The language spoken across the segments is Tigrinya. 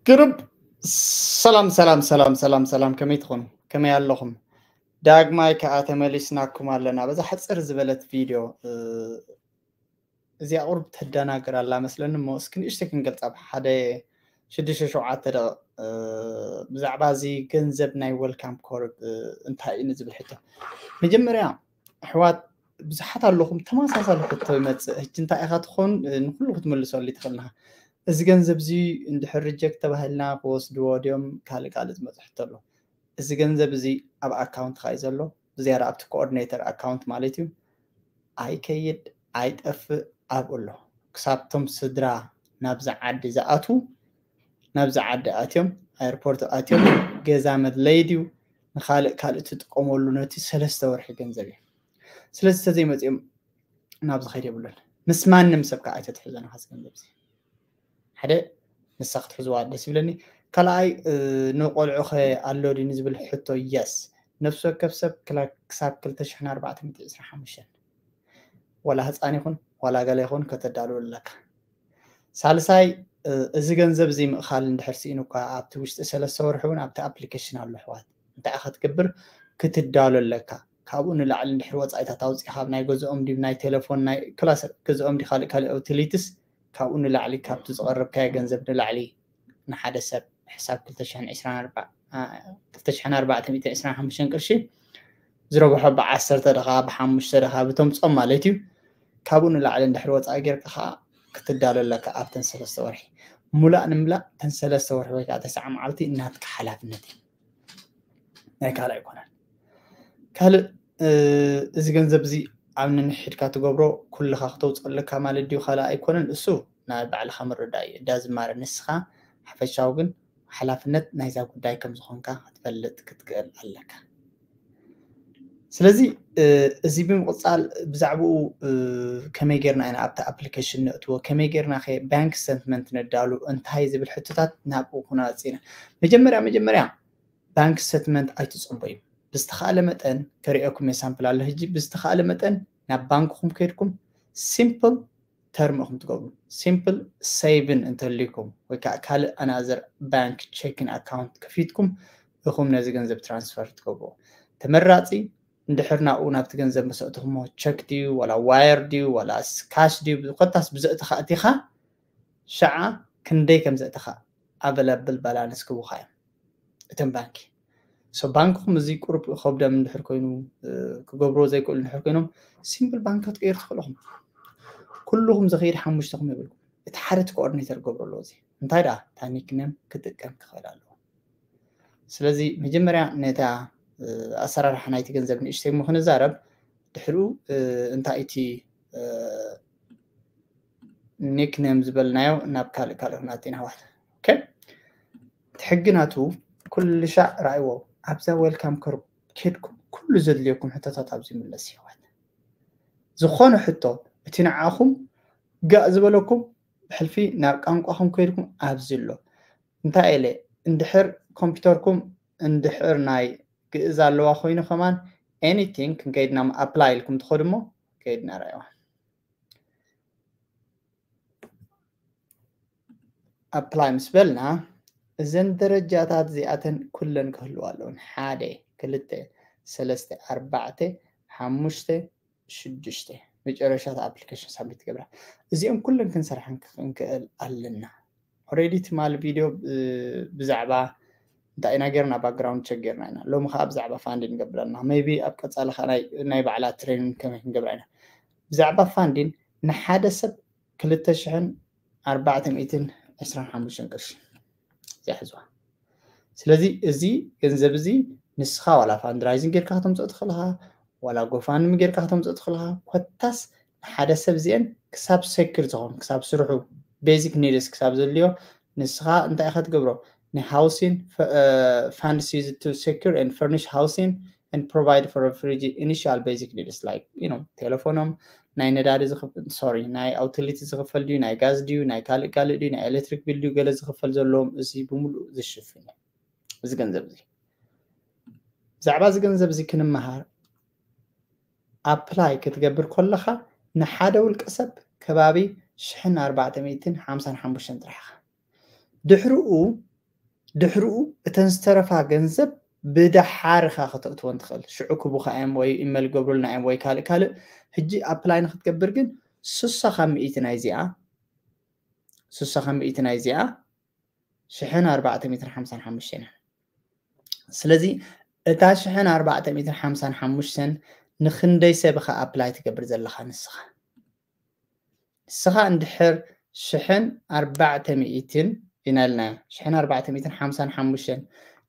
ግሩብ ሰላም ሰላም ሰላም ሰላም ሰላም፣ ከመይ ትኾኑ? ከመይ ኣለኹም? ዳግማይ ከኣ ተመሊስናኩም ኣለና በዛ ሕጽር ዝበለት ቪድዮ። እዚኣ ቁሩብ ተደናግር ኣላ መስለኒ እሞ እስኪ ንእሽተይ ክንገልጻ ብሓደ ሽዱሽተ ሸውዓተ ደቂቕ። ብዛዕባ እዚ ገንዘብ ናይ ዌልካም ኮርብ እንታይ እዩ ንዝብል ሕቶ፣ መጀመርያ ኣሕዋት ብዙሓት ኣለኹም ተመሳሳሊ ሕቶ ይመጽእ። ሕጂ እንታይ ኢኻ ትኾን ንኩሉ ክትምልሰሉ ትኽእል ኢኻ። እዚ ገንዘብ እዚ እንድሕር ሪጀክት ተባሂልና ክወስድዎ ድዮም ካልእ ካልእ ዝመጽእ ሕቶ ኣሎ። እዚ ገንዘብ እዚ ኣብ ኣካውንትካ እዩ ዘሎ፣ ብዝያዳ ኣብቲ ኮኦርዲኔተር ኣካውንት ማለት እዩ። ኣይከይድ ኣይጠፍእ ኣብኡ ኣሎ። ክሳብቶም ስድራ ናብዚ ዓዲ ዝኣትዉ ናብዚ ዓዲ ኣትዮም፣ ኣየርፖርት ኣትዮም፣ ገዛ መድለይ ድዩ ንኻልእ ካልእ ትጥቀመሉ ነቲ ሰለስተ ወርሒ ገንዘብ እዩ። ስለዚ ተዘይመፅኦም ናብዚ ከይድ የብሉን። ምስ ማንም ሰብ ከዓ ኣይተትሕዞ ናኻስ ገንዘብ እዚ ሓደ ንሳ ክትሕዝዋ ደስ ይብለኒ። ካልኣይ ንቆልዑ ከ ኣሎ ድዩ ንዝብል ሕቶ፣ የስ፣ ነፍሲ ወከፍ ሰብ ክሳብ ክልተ ሽሕን ኣርባዕተ ሚእቲ ዕስራን ሓሙሽተን ዋላ ህፃን ይኹን ዋላ ገለ ይኹን ከተዳሉ ኣለካ። ሳልሳይ እዚ ገንዘብ እዚ ምእኻል እንድሕር ስኢኑ እኳ ኣብቲ ውሽጢ ሰለስተ ወርሒ እውን ኣብቲ ኣፕሊኬሽን ኣሎ ኣሕዋት። እንታይ ክትገብር ክትዳሉ ኣለካ። ካብኡ ንላዕሊ እንድሕር ወፃኢታት ኣውፂኻ ኣብ ናይ ገዝኦም ድዩ ናይ ቴሌፎን ናይ ክላስ ገዝኦም ድዩ ካልእ ካልእ ዩቲሊቲስ ካብኡ ንላዕሊ ካብቲ ዝቐረብካዮ ገንዘብ ንላዕሊ ንሓደ ሰብ ሕሳብ ክልተ ሽሕን ዕስራን ኣርባዕተ ሚእቲ ዕስራን ሓሙሽተን ቅርሺ ዝረብሖ ብዓሰርተ ድኻ ብሓሙሽተ ድኻ ብተምፅኦም ማለት እዩ። ካብኡ ንላዕሊ እንድሕር ወፃኢ ጌርካ ከዓ ክትዳሎ ኣለካ ኣብተን ሰለስተ ወርሒ። ሙላእ ንምላእ ተን ሰለስተ ወርሒ ወይ ከዓ ተስዓ መዓልቲ ናትካ ሓላፍነት እዩ፣ ናይ ካልእ ኣይኮነን። ካልእ እዚ ገንዘብ እዚ ኣብ ነንሕድካ ትገብሮ ኩልኻ ክተውፅኦ ኣለካ ማለት ድዩ ካልእ ኣይኮነን። እሱ ናይ ባዕልኻ ምርዳእ እዩ። እዳ ዝማረ ንስኻ ሓፈሻዊ ግን ሓላፍነት ናይዛ ጉዳይ ከም ዝኾንካ ክትፈልጥ ክትክእል ኣለካ። ስለዚ እዚ ብምቕፃል ብዛዕባኡ ከመይ ጌርና ኢና ኣብቲ ኣፕሊኬሽን ንእትዎ፣ ከመይ ጌርና ከ ባንክ ስተትመንት ነዳሉ እንታይ ዝብል ሕቶታት ናብኡ ክነወፅእ ኢና። መጀመርያ መጀመርያ ባንክ ስተትመንት ኣይትፀበዩ። ብዝተኻእለ መጠን ከሪኦኩም እየ ሳምፕል ኣሎ ሕጂ። ብዝተኻእለ መጠን ናብ ባንክኹም ከይድኩም ሲምፕል ተርም ኢኹም ትገብሩ። ሲምፕል ሴቭን እንተልይኩም ወይ ከዓ ካልእ ኣናዘር ባንክ ቼኪን ኣካውንት ከፊትኩም ኢኹም ነዚ ገንዘብ ትራንስፈር ትገብርዎ። ተመራፂ እንድሕር ናብኡ ናብቲ ገንዘብ መሰእትኹሞ ቸክ ድዩ ዋላ ዋየር ድዩ ዋላ ካሽ ድዩ ኮታስ ብዘእትኻ እቲኻ ሸዓ ክንደይ ከም ዘእትኻ ኣቨለብል ባላንስ ክቡኻ እዮም እቶም ባንኪ። ሶ ባንክኹም እዚ ቁሩብ ከብዶም እንድሕር ኮይኑ ክገብርዎ ዘይክእሉ እንድሕር ኮይኖም ሲምፕል ባንክ ክትቀይሩ ትኽእሉ ኢኹም። ኩልኹም ዝኸይድ ሓሙሽተኹም የብልኩም። እቲ ሓደ እቲ ኮኦርዲኔተር ክገብሮ ኣለዎ። እዚ እንታይ ደኣ እታ ኒክኔም ክጥቀም ክኽእል ኣለዎ። ስለዚ መጀመርያ ነታ ኣሰራርሓ ናይቲ ገንዘብ ንእሽተይ እሞ ክንዛረብ፣ ድሕሪኡ እንታይ እቲ ኒክኔም ዝበልናዮ ናብ ካልእ ካልእ ክንኣቱ ኢና ኣሕዋት። ኦኬ፣ እቲ ሕጊ ናቱ ኩሉ ሻዕ ረኣይዎ። ኣብዛ ዌልካም ኮርብ ኬድኩም ኩሉ ዘድልየኩም ሕቶታት ኣብዚ ይምለስ እዩ ኣሕዋት። ዝኾነ ሕቶ እቲ ንዓኹም ጋእ ዝበለኩም ብሕልፊ ናብ ቋንቋኹም ከይድኩም ኣብዚ ኣሎ። እንታይ ኢለ እንድሕር ኮምፒውተርኩም እንድሕር ናይ ግእዝ ኣለዋ ኮይኑ ከማን ኤኒቲንግ ክንከይድና ኣፕላይ ኢልኩም ትኸዱ እሞ ከይድና ረኣይዋ። ኣፕላይ ምስ በልና እዘን ደረጃታት እዚኣተን ኩለን ክህልዋ ኣለውን። ሓደ፣ ክልተ፣ ሰለስተ፣ ኣርባዕተ፣ ሓሙሽተ፣ ሽዱሽተ፣ መጨረሻ ኣፕሊኬሽን ሳብሚት ትገብራ። እዚኦም ኩለን ክንሰርሐን ክንክእል ኣለና። ኦልሬዲ ትማሊ ቪድዮ ብዛዕባ እንታይ ኢና ጌርና ባክግራውንድ ቸክ ጌርና ኢና። ሎሚ ከዓ ብዛዕባ ፋንዲን ንገብር ኣለና። ሜይቢ ኣብ ቀፃሊ ከዓ ናይ ባዕላ ትሬኒንግ ከመይ ክንገብራ ኢና። ብዛዕባ ፋንዲን ንሓደ ሰብ ክልተ ሽሕን ኣርባዕተ ሚእትን ዕስራን ሓሙሽተን ቅርሺ እዚኣ ሕዝዋ። ስለዚ እዚ ገንዘብ እዚ ንስኻ ዋላ ፋንድራይዚንግ ጌርካ ከተምፅኦ ትኽእል ኢኻ፣ ዋላ ጎፋንድሚ ጌርካ ከተምፅኦ ትኽእል ኢኻ። ኮታስ ንሓደ ሰብ እዚአን ክሳብ ሴክር ዝኾን ክሳብ ስርሑ ቤዚክ ኒድስ ክሳብ ዘድልዮ ንስኻ እንታይ ኢኻ ትገብሮ? ንሃውሲን funds used to secure and furnish housing and provide for refugee initial basic needs like you know ቴሌፎኖም ናይ ነዳዲ ሶሪ ናይ ኣውቲሊቲ ዝኽፈል ድዩ ናይ ጋዝ ድዩ ናይ ካልእ ካልእ ድዩ ናይ ኤሌክትሪክ ቢል ድዩ ገለ ዝኽፈል ዘለዎም እዚ ብምሉእ ዝሽፍን እዩ እዚ ገንዘብ እዚ። ብዛዕባ እዚ ገንዘብ እዚ ክንመሃር ኣፕላይ ክትገብር ከለኻ ንሓደ ውልቀ ሰብ ከባቢ ሽሕን ኣርባዕተ ሚእትን ሓምሳን ሓሙሽተን ጥራሕ ኢኻ። ድሕርኡ ድሕርኡ እተን ዝተረፋ ገንዘብ ብደሓር ኢኻ ከተእትወን ትኽእል። ሽዑ ክቡኻ እዮም ወይ ኢመል ገብሩልና እዮም ወይ ካልእ ካልእ። ሕጂ ኣፕላይ ንክትገብር ግን ስሳ ካብ ሚእቲ ናይዚኣ ስሳ ካብ ሚእቲ ናይዚኣ ሽሕን ኣርባዕተ ሚእትን ሓምሳን ሓሙሽተን እያ። ስለዚ እታ ሽሕን ኣርባዕተ ሚእትን ሓምሳን ሓሙሽተን ንክንደይ ሰብ ኢኻ ኣፕላይ ትገብር ዘለኻ ንስኻ? ንስኻ እንድሕር ሽሕን ኣርባዕተ ሚእትን ኢና ኢልና፣ ሽሕን ኣርባዕተ ሚእትን ሓምሳን ሓሙሽተን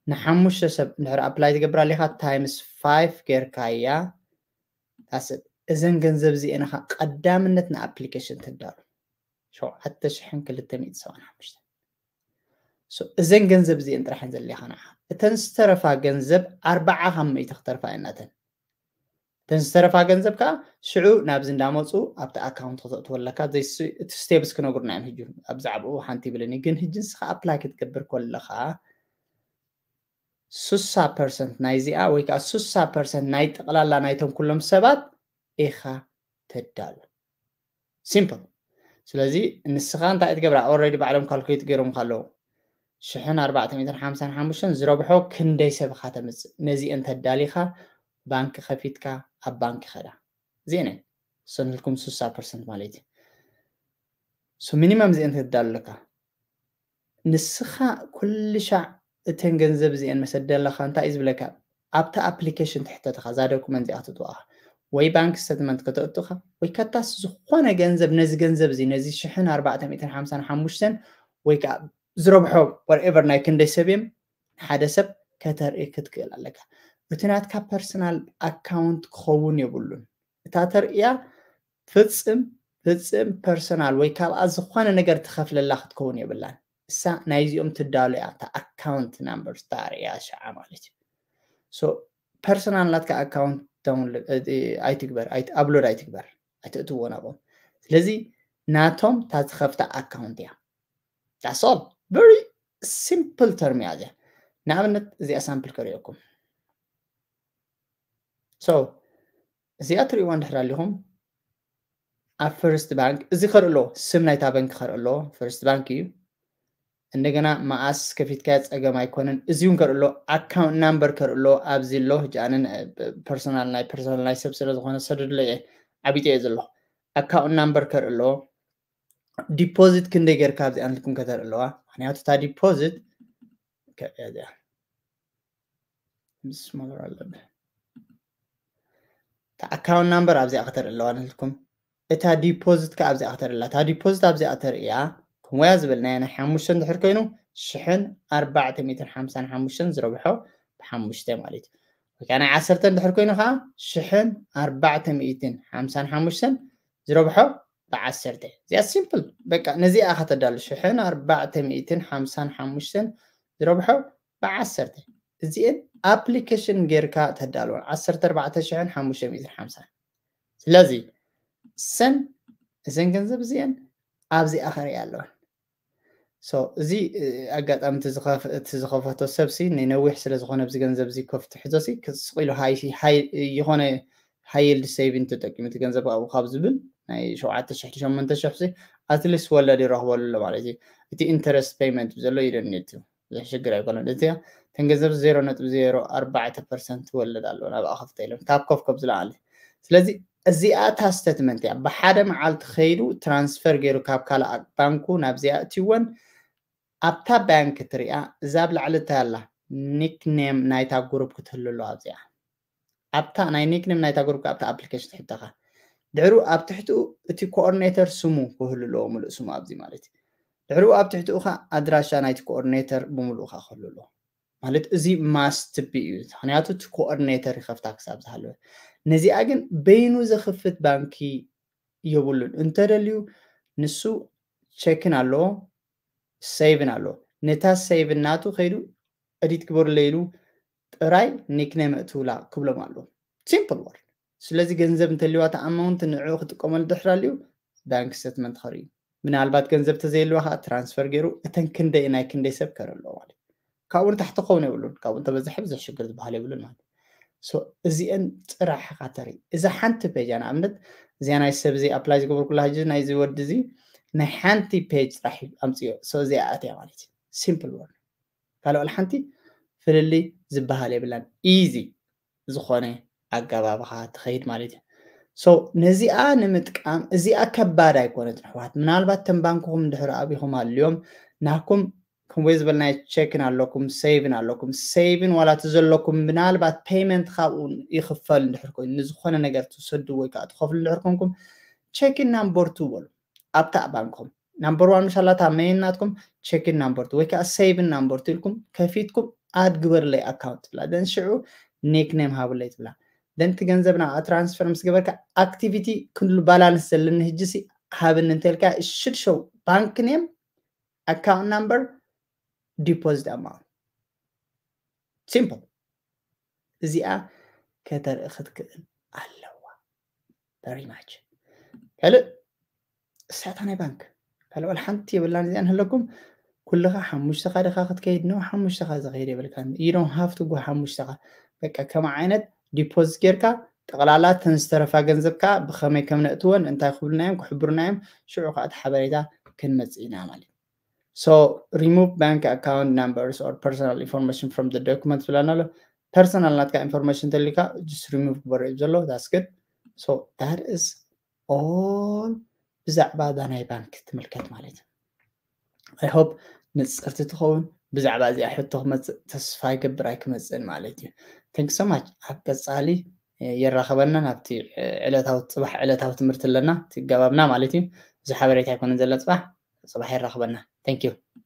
ንሓሙሽተ ሰብ እንድሕር ኣፕላይ ትገብር ኣለኻ፣ ታይምስ ፋይቭ ጌርካያ። እዘን ገንዘብ እዚአን ኢኻ ቀዳምነት ንኣፕሊኬሽን ትዳሉ። ሸውዓተ ሽሕን ክልተ ሚእትን ሰብዓን ሓሙሽተን። እዘን ገንዘብ እዚአን ጥራሕ እየን ዘድልያኻ ንዓኻ። እተን ዝተረፋ ገንዘብ ኣርባዓ ካብ ሚእቲ ክተርፋ እየን ናተን። እተን ዝተረፋ ገንዘብ ከዓ ሽዑ ናብዚ እንዳመፁ ኣብቲ ኣካውንት ክተእትወለካ እቲ ስቴፕስ ክነግሩና እዮም። ሕጂ ኣብ ዛዕባኡ ሓንቲ ይብለኒ፣ ግን ሕጂ ንስኻ ኣፕላይ ክትገብር ከለኻ ስሳ ፐርሰንት ናይዚኣ ወይ ከዓ ስሳ ፐርሰንት ናይ ጠቕላላ ናይቶም ኩሎም ሰባት ኢኻ ተዳሉ። ሲምፕል። ስለዚ ንስኻ እንታይ ትገብራ? ኦልሬዲ ባዕሎም ካልኩሌት ገይሮም ኣለዉ። ሽሕን ኣርባዕተ ሚእትን ሓምሳን ሓሙሽተን ዝረብሖ ክንደይ ሰብ ኢኻ ተምፅእ? ነዚአን ተዳሊኻ ባንክ ከፊትካ ኣብ ባንክ ይኸዳ። እዚአን እየን ሰንልኩም ስሳ ፐርሰንት ማለት እዩ። ሶ ሚኒመም እዚአን ተዳሉ ኣለካ። ንስኻ ኩሉ ሻዕ እተን ገንዘብ እዚአን መሰደ ኣለካ እንታይ እዩ ዝብለካ? ኣብታ ኣፕሊኬሽን ትሕተትኻ እዛ ዶኩመንት እዚኣ ክትጥዋኻ ወይ ባንክ ስተትመንት ከተእቱኻ ወይ ከታስ ዝኾነ ገንዘብ ነዚ ገንዘብ እዚ ነዚ ሽሕን ኣርባዕተ ሚእትን ሓምሳን ሓሙሽተን ወይ ከዓ ዝረብሖ ወርኤቨር ናይ ክንደይ ሰብ እዮም ሓደ ሰብ ከተርኢ ክትክእል ኣለካ። እቲ ናትካ ፐርሰናል ኣካውንት ክኸውን የብሉን። እታ ተርእያ ፍጽም ፍጽም ፐርሰናል ወይ ካብኣ ዝኾነ ነገር ትኸፍለላ ክትከውን የብላን። እሳ ናይዚኦም ትዳሎ እያ፣ እታ ኣካውንት ናምበር እታ ርእያ ሸዓ ማለት እዩ። ሶ ፐርሰናል ናትካ ኣካውንት ኣይትግበር፣ ኣፕሎድ ኣይትግበር፣ ኣይትእትዎ ናብኦም። ስለዚ ናቶም እታ ትኸፍታ ኣካውንት እያ። That's all. Very simple term እያ እዚኣ። ንኣብነት እዚኣ ሳምፕል ከርእየኩም። So እዚኣ ትርእይዋ እንድሕር ኣሊኹም ኣብ ፈርስት ባንክ እዚ ከርኢ ኣለዎ፣ ስም ናይታ ባንክ ከርኢ ኣለዎ፣ ፈርስት ባንክ እዩ። እንደገና መኣስ ከፊትካዮ ጸገም ኣይኮነን። እዚ እውን ከርኢ ኣለዎ፣ ኣካውንት ናምበር ከርኢ ኣለዎ፣ ኣብዚ ኣሎ። ሕጂ ኣነ ፐርሰናል ናይ ፐርሰናል ናይ ሰብ ስለ ዝኾነ ሰደድሎ እየ ዓቢጠ እየ ዘለኹ። ኣካውንት ናምበር ከርኢ ኣለዎ፣ ዲፖዚት ክንደይ ጌርካ ኣብዚኣ ንልኩም ከተርኢ ኣለዋ። ምክንያቱ እታ ዲፖዚት ከርእያ እዚኣ ምስ መኖር ኣለብን። እታ ኣካውንት ናምበር ኣብዚኣ ከተርኢ ኣለዋ ንልኩም። እታ ዲፖዚት ከ ኣብዚኣ ከተርኢ ኣላ። እታ ዲፖዚት ኣብዚኣ ተርእያ፣ ከምኡያ ዝበልናዮ ናይ ሓሙሽተ እንድሕር ኮይኑ ሽሕን ኣርባዕተ ሚእትን ሓምሳን ሓሙሽተን ዝረብሖ ብሓሙሽተ ማለት እዩ። ወይ ከዓ ናይ ዓሰርተ እንድሕር ኮይኑ ከዓ ሽሕን ኣርባዕተ ሚእትን ሓምሳን ሓሙሽተን ዝረብሖ ብዓሰርተ። እዚኣ ሲምፕል በቃ ነዚኣ ከተዳሉ ሽሕን ኣርባዕተ ሚእትን ሓምሳን ሓሙሽተን ዝረብሖ ብዓሰርተ። እዚኤን ኣፕሊኬሽን ጌርካ ተዳልወን ዓሰርተ ኣርባዕተ ሽሕን ሓሙሽተ ሚእትን ሓምሳን። ስለዚ ሰን እዘን ገንዘብ እዚኤን ኣብዚኣ ከርእያ ኣለወን። So እዚ ኣጋጣሚ እቲ ዝኸፈቶ ሰብሲ ንነዊሕ ስለ ዝኾነ ኣብዚ ገንዘብ እዚ ከፍትሕዞሲ ስቕ ኢሉ ዝኾነ ሃይልድ ሴቪን ተጠቂሙ እቲ ገንዘብ ኣብኡ ካብ ዝብል ናይ ሸውዓተ ሽሕ ሸሞንተ ሽሕ ኣትሊስት ወለድ ይረኽበሉ ኣሎ ማለት እዩ። እቲ ኢንተረስት ፔይመንት ዘሎ ይደኒ እቲ ብዙሕ ሽግር ኣይኮነን። እቲ እተን ገንዘብ ዜሮ ነጥቢ ዜሮ ኣርባዕተ ፐርሰንት ወለድ ኣለዎ ናብኣ ከፍተ ኢሎም ካብ ኮፍ ከብ ዝለዓለ። ስለዚ እዚኣ እታ ስተትመንት እያ። ብሓደ መዓልቲ ከይዱ ትራንስፈር ገይሩ ካብ ካልእ ባንኩ ናብዚኣ እትወን ኣብታ ባንክ ትሪኣ እዛ ኣብ ላዕሊ እንታይ ኣላ ኒክኔም ናይታ ግሩፕ ክትህሉ ኣለዋ ኣብዚኣ። ኣብታ ናይ ኒክኔም ናይታ ግሩፕ ኣብታ ኣፕሊኬሽን ትሕተኻ ድሕሩ ኣብ ትሕትኡ እቲ ኮኦርዲኔተር ስሙ ክህሉ ኣለዎ፣ ሙሉእ ስሙ ኣብዚ ማለት እዩ። ድሕሩ ኣብ ትሕትኡ ኸ ኣድራሻ ናይቲ ኮኦርዲኔተር ብምሉእ ኸ ክህሉ ኣለዎ ማለት እዚ ማስት ቢ እዩ። ምክንያቱ እቲ ኮኦርዲኔተር ይኸፍታ ክሳብ ዝሃለወ። ነዚኣ ግን በይኑ ዘኽፍት ባንኪ የብሉን። እንተደልዩ ንሱ ቸክን ኣለዎ ሴቭን ኣለዎ። ነታ ሴቭን ናቱ ከይዱ ኤዲት ግበሩለይ ኢሉ ጥራይ ኒክኔም እትውላ ክብሎም ኣለዎ። ሲምፕል ወርድ። ስለዚ ገንዘብ እንተልዋ እቲ ኣማውንት ንዕኡ ክጥቀመሉ ድሕር ኣልዩ ባንክ ስተትመንት ከርእዩ። ምናልባት ገንዘብ ተዘይልዋ ከዓ ትራንስፈር ገይሩ እተን ክንደይ ናይ ክንደይ ሰብ ከርኢ ኣለዎ ማለት እዩ። ካብኡ ንታሕቲ ክኸውን የብሉን። ካብኡ እንተበዝሐ ብዙሕ ሽግር ዝበሃል የብሉን ማለት እዩ። እዚአን ጥራሕ ኢኻ ተርኢ። እዛ ሓንቲ ፔጅ እያ ንኣብነት እዚኣ ናይ ሰብ እዚ ኣፕላይ ዝገበርኩላ ሕጂ ናይዚ ወዲ እዚ ናይ ሓንቲ ፔጅ ጥራሕ እዩ ኣምፅዮ። እዚኣ ኣትያ ማለት እዩ። ሲምፕል ወርድ። ካልእ ሓንቲ ፍልልይ ዝበሃል የብላን። ኢዚ ዝኾነ ኣገባብኻ ትኸይድ ማለት እዩ። So ነዚኣ ንምጥቃም እዚኣ ከባድ ኣይኮነትን ኣሕዋት። ምናልባት ተም ባንክኹም እንድሕር ኣብኹም ኣልዮም ናኩም ከምኡ ዝበልናዮ ቸክን ኣለኩም፣ ሴቭን ኣለኩም። ሴቭን ዋላ እቲ ዘለኩም ምናልባት ፔመንት ካብኡ ይኽፈል እንድሕር ኮይኑ ንዝኾነ ነገር ትሰዱ ወይ ከዓ ትኸፍሉ እንድሕር ኮንኩም ቸክን ናምበር ቱ በሉ ኣብታ ባንክኹም። ናምበር ዋን ምሻላታ መይን ናትኩም ቸክን ናምበር ቱ ወይ ከዓ ሴቭን ናምበር ቱ ኢልኩም ከፊትኩም ኣድ ግበርለይ ኣካውንት ትብላ። ደን ሽዑ ኒክኔም ሃብለይ ትብላ። ደን እቲ ገንዘብ ናብኣ ትራንስፈር ምስ ገበርካ ኣክቲቪቲ ክንሉ ባላንስ ዘለኒ ህጅሲ ሃብኒ እንተልካ ሽድ ሸው ባንክ ኔም ኣካውንት ናምበር ዲፖዚት ኣማውንት ሲምፕል። እዚኣ ከተርኢ ክትክእል ኣለዋ። Very much። ካልእ እሳታ ናይ ባንክ ካልእ ዋላ ሓንቲ የብላን። እዚኣ ንህለኩም ኩልኻ ሓሙሽተኻ ድኻ ክትከይድ ነው ሓሙሽተኻ ዝኸይድ የብልካ። You don't have to go ሓሙሽተኻ በቃ ከም ዓይነት ዲፖዚት ጌርካ ጠቕላላ ተን ዝተረፋ ገንዘብካ ብኸመይ ከም ነእትወን እንታይ ክብሉና እዮም ክሕብሩና እዮም። ሽዑ ከዓ እቲ ሓበሬታ ክንመፅእ ኢና ማለት እዩ። So remove bank account numbers or personal information from the document ብላና ኣሎ። ፐርሰናል ናትካ ኢንፎርሜሽን ተልካ just remove ግበሮ እዩ ዘሎ። That's good. So that is all ብዛዕባ እዛ ናይ ባንክ ትምልከት ማለት እዩ። I hope ንፅርቲ ትኸውን። ብዛዕባ እዚኣ ሕቶ ክመፅእ ተስፋ ይገብር ኣይክመፅእን ማለት እዩ። Thank you so much። ኣብ ቀፃሊ የራኸበና ናብቲ ዕለታዊ ፅባሕ ዕለታዊ ትምህርቲ ኣለና ትገባብና ማለት እዩ። እዚ ሓበሬታ ኣይኮነን ዘለ ፅባሕ ፅባሕ የራኽበና። Thank you።